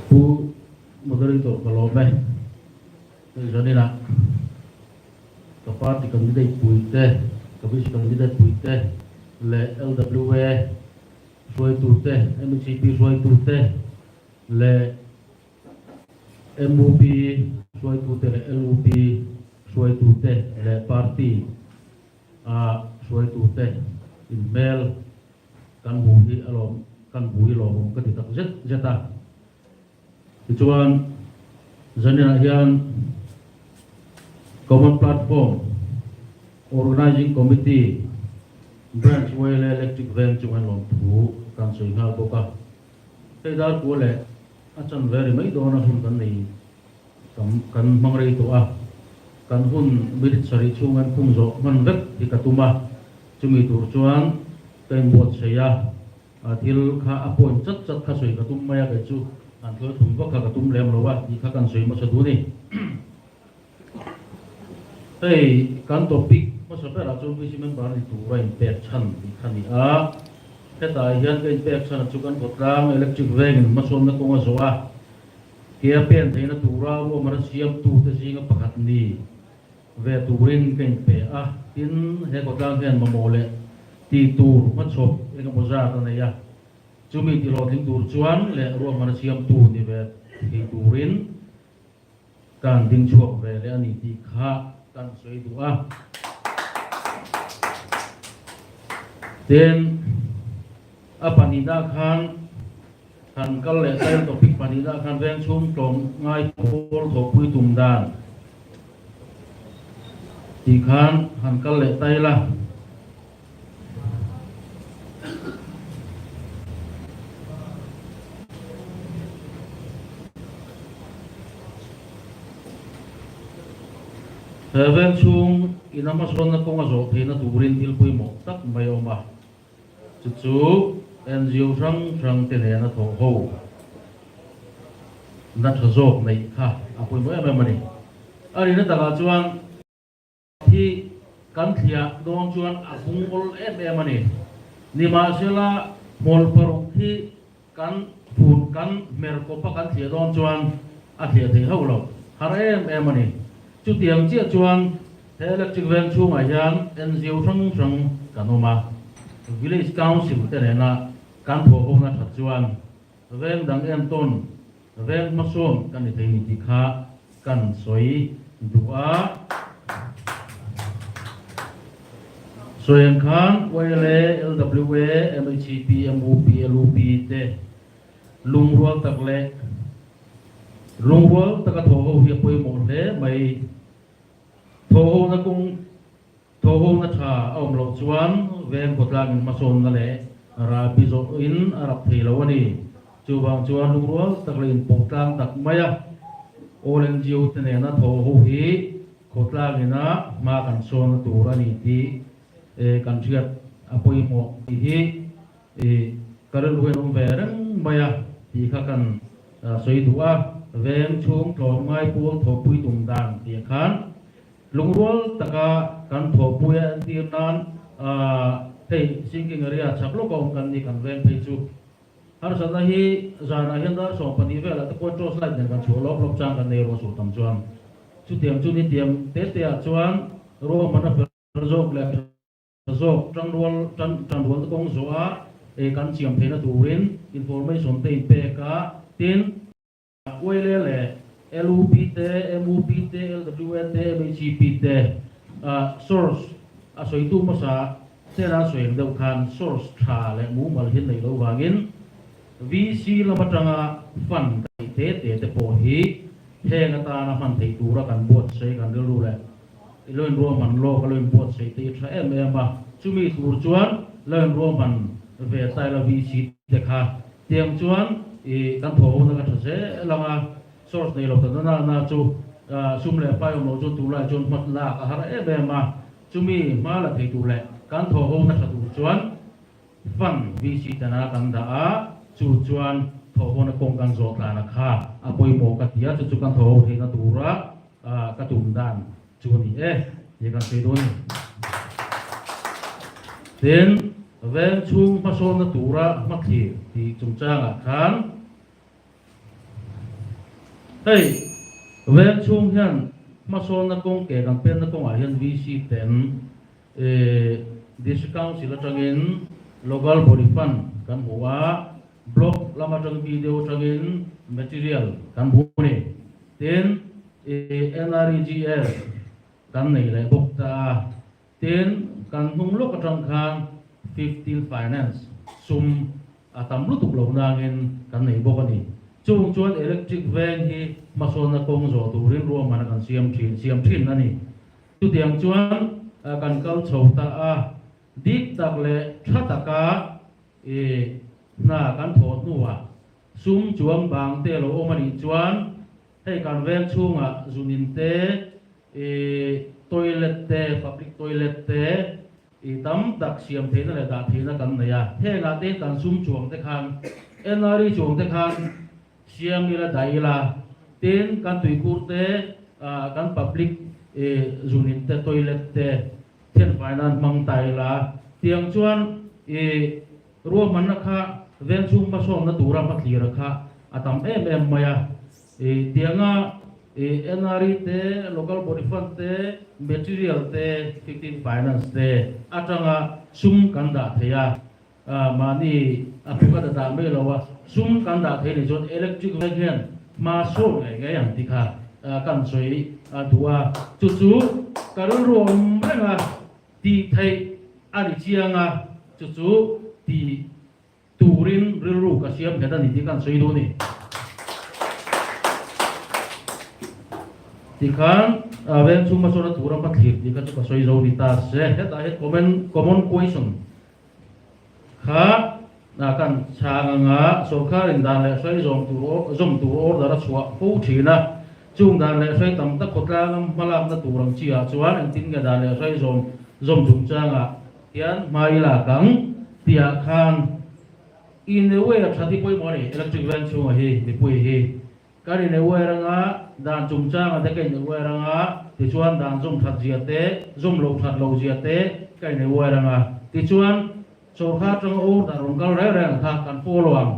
Pu Moderator ka lawm e. Hei zaninah ka party candidate puite, ka VC candidate puite leh LWA hruaitute, MHP hruaitute leh MUP hruaitute leh LUP hruaitute leh party a hruaitute inhmel kan hmu hi a lawm kan hmu hi lawmawm ka ti tak zet zet a. Tichuan zaninah hian Common Platform Organising Committee Branch YLA Electric Veng chunga lawmthu kan sawi nghal bawk a. Hei dar kua leh a chanve ri mai dawna hun kan nei tam kan hmang rei tawh a, kan hun minute sarih chhung an khung zawh hman vek hi ka tum a, chumi tur chuan ka inbuatsaih a, thil kha a point chat chat kha sawi ka tum mai a, kei chu an thlawi thum vak kha ka tum lem lo a tih kha kan sawi hmasa duh a ni. Hei kan topic hmasa berah chuan VC member ni tura inpek chhan tih kha a ni a. Hetah hian ka inpek chhan chu kan khawtlang electric vengin hmasawnna kawng a zawh a, ke a pen theihna tura ruahmanna siamtute zinga pakhat ni ve turin ka inpe a. Tin, he khawtlang hian mamawh leh tih tur hmachhawp engemaw zat a nei a, chumi tihlawhtling tur chuan leh ruahmanna siamtu ni ve thei turin Kan ding chhuak ve leh a ni tih kha kan sawi duh a. Tin, a pahnihna khan kan kal leh tail topic pahnihna khan veng chhung tlawm ngai pawl thawhpui tum dan tih khan han kal leh tail a. He veng chhung in a hmasawnna kawng a zawh theihna turin thil pawimawh tak mai a awm a, chu chu NGO hrang hrang te nena thawh ho na tha zawk neih kha a pawimawh em em a ni. A rihna takah chuan. Hi kan thliah dawn chuan a bung awl em em a ni. Nimahsela, hmawlh paruk hi kan fun kan hmer kawpa kan thliah dawn chuan a thliah thei hauh lo, har em em a ni. Chutiang chiah chuan he electric veng chhungah hian NGO hrang hrang kan awm a, Village Council te nena kan thawhhona that chuan veng dang entawn Veng hmasawn kan ni thei ni tih kha kan sawi duh a. Sawi ang khan YLA, LWA, MHP, MUP, LUP te lungrual tak leh lungrual taka thawh ho hi a pawimawh hle mai. Thawh hona kawng Thawhawna tha a awm loh chuan veng khawtlangin hmasawnna leh ralpi zawhin a rap thei lo a ni. Chuvang chuan lungrual tak leh inpawh tlang tak mai a All NGO te nena thawhho hi khawtlangina hma kan sawnna tur a ni tih kan hriat a pawimawh tih hi ka rilru hian awm ve reng mai a tih kha kan sawi duh a. Veng chhung tlawmngai pawl thawhpui tum dan tih khan Lungrual taka kan thawhpui a entir nan hei sinking area chak lawk a awm kan ni kan veng phei chu. Harsatna hi zanah hian dar 12 velah te pawhin torch light nen kan chhuah lawp lawp chang kan nei ruah suh tam chuan. Chutiang chu nitiang te te ah chuan ruahman a fel zawk leh tha zawk tangrual tan tanrual te kawng zawh a kan siam theihna turin information te inpek a tin, Uaile leh LUP te, MUP te, LWA te, MHP te source a sawitu hmasa hnena sawi ang deuh khan source tha leh mumal hi neih loh vangin VC lam atanga fund kan neih te te te pawh hi heng atana hman theih tura kan buatsaih kan rilru leh i lo inruahman lawk a lo inbuatsaih te hi tha em em a, chumi tur chuan lo inruahman ve ta ila VC te kha Tiang chuan i kan thawh hona ka tha zel ang a, source nei lo ta na na chu sum leh pai awm loh chuan tunlai chuan hmat lak a har em em a, chumi hma la thei tur leh kan thawh hona tha tur chuan fund VC tana kan dah a, chu chuan thawh hona kawng kan zawh tlana kha a pawimawh ka ti a, chu chu kan thawh ho theihna tura ka tum dan chu a ni e tih kan sawi dawn a ni. Tin, veng chhung hmasawnna tura hmathlir tih chungchangah khan Hei veng chhung hian hmasawnna kawng ke kan penna kawngah hian VC ten District Council atangin Local Body Fund kan hmu a, Block lam atang video atangin material kan hmu a ni. Tin, NREGS kan nei leh bawk ta a. Tin, kan hnung lawk atang khan 15 Finance sum a tam lutuk lo nangin kan nei bawk a ni. Chung chuan electric veng hi hmasawnna kawng zawh turin ruahmanna kan siam thin siam thin a ni. Chutiang chuan kan kal chho ta a, dik tak leh tha taka i hna kan thawh hnuah sum chuang bang te lo awm a nih chuan hei kan veng chhungah zunin te, i toilet te, public toilet te i tam tak siam theihna leh dah theihna kan nei a. Hengah te kan sum chuang te khan, NRE chuang te khan siam ila dah ila, tin kan tuikhur te, kan public i zunin te, toilet te thianfai nan hmang ta ila, tiang chuan i ruahmanna kha vengchhung hmasawnna tura hmathlira kha a tam em em mai a. I tianga i NRE te, Local Body Fund te, Material te, Fifteen Finance te atanga sum kan dah thei a, mahni a puk a da dah mai lo a, sum kan dah thei nih chuan electric veng hian hma sawt ngei ngei ang tih kha kan sawi duh a, chu chu ka rilru awm reng a, tih theih a ni chiang a, chu chu tih Turin rilru ka siam nghet a ni tih kan sawi duh a ni. Tikhan veng chhung hmasawn a tura hma thlir tih kha chu ka sawi zo ni ta se. Hetah hian comment common question kha kan chhang anga sorkarin dan leh hrai zawm tur zawm tur order a chhuah fo thin a. Chung dan leh hrai tam tak khawtlanga hmalakna tur ang chi ah chuan engtin nge dan leh hrai zawm zawm chungchangah Hian hma i lak ang tihah khan in aware a tha hi pawimawh a ni. Electric van chhungah hi mipui hi kan in aware anga dan chungchanga te ka in aware anga tichuan dan zawm that zia te zawm loh that loh zia te ka in aware anga tichuan sawrkar atanga order rawn kal reng reng ang kha kan follow ang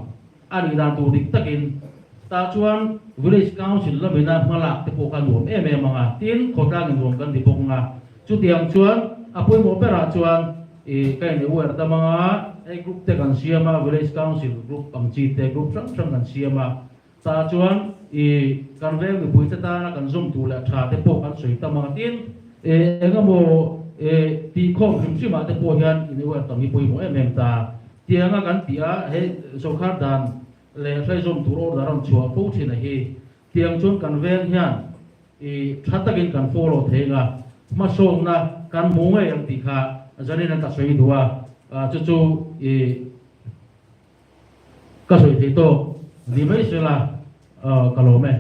a nih dan tur dik takin tah chuan village council lamina hmalak te pawh kha nuam em em anga tin khawtlang in nuam kan ti bawk anga Chutiang chuan a pawimawh berah chuan i ka in aware tam anga hei group te kan siam a, village council group ang chi te group hrang hrang kan siam a, tah chuan i kan veng mipui te tana kan zawm tur leh tha te pawh kan sawi tam anga tin i engemaw i tihkhawm hrim hrim ah te pawh hian in aware tam hi pawimawh em em ta. Tianga kan tih a hei sorkar dan leh hraizawm tur order a rawn chhuah fo thin a hi tiang chuan kan veng hian I tha takin kan follow thei anga hmasawmna kan hmu ngei ang tih kha zanin an ka sawi duh a, chu chu i ka sawi thei tawk ni mai sela ka lawm e.